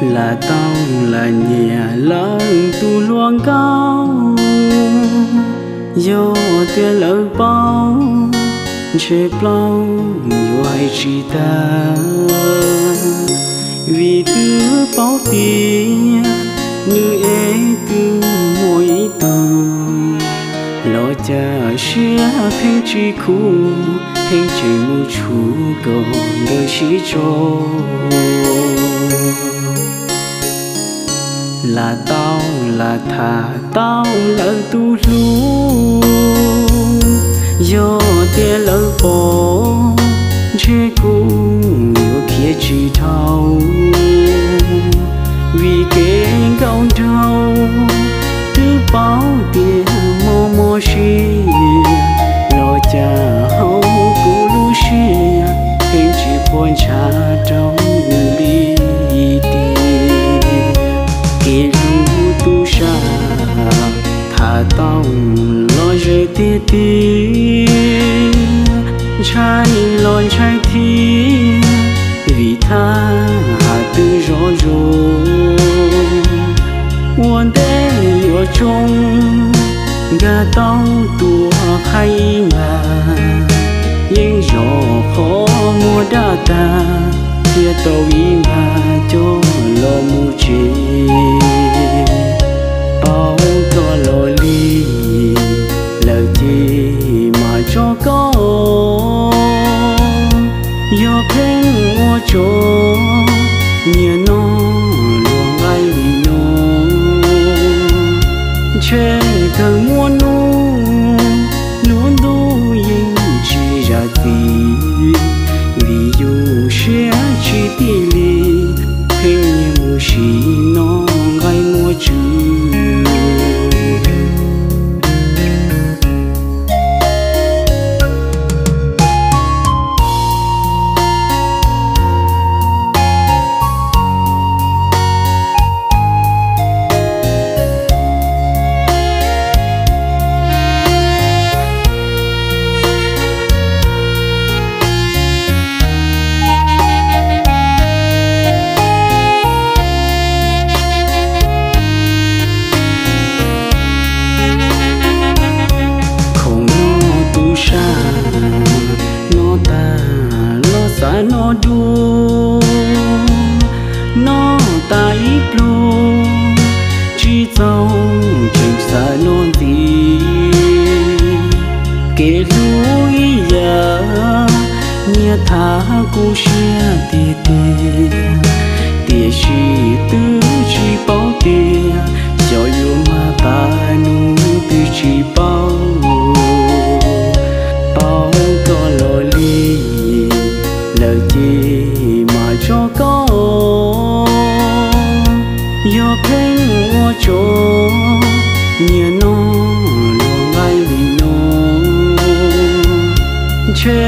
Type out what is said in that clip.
Lam tau lam nyiam lawv tus hluas nkauj, yog tias lawv paub ntshe plaub yuav hais tsis tag, vim twb paub tias nws ev twb muaj ib tug, los cas siab pheej tsis khuv, pheej tseem mus tshum kom nkawd sib tso. Lam tau lam tham tau lawv tus hlub, yog tias lawv pom ntshe kuv yuav khiav tsis dhau, vim kev nkauj nraug twb paub tias mob mob siab, los cas hauv kuv lub siab pheej tsis quaj ntshav rau nws li tiag. Kev hlub tub sab tham tau los ze tiag tiag, ntshai los ntshai thiab, vim thaj ham twb zov zoo. Ua ntej yuav tsoo, nkag tau tua qhaib ib npag, yeej zov qhov muag daj tag, thiaj tau ib npag coj los mus tsev. Paub koj los li, lawm ces mam tso koj, yog pheej ua tsov, nyias no luag nqaij li no, ntshe kawg muaj hnub, lub ntuj yeej tsis zam txim, vim yus siab tsis tij li, pheej nyiag mus sim no nqaij muaj tswv. Khoom no tub sab, noj tag los xav noj dua, noj tas ib pluag tsis txaus tseem xav noj ntxiv. Kev hlub ib yam nyiag thav kuv siab tiag tiag, tiam sis twb tsis paub tias xyov yuav mag tas nub twb tsis paub. Paub koj los li, lawm ces mam tso koj, yog pheej ua tsov, nyias no luag nqaij li no, ntshe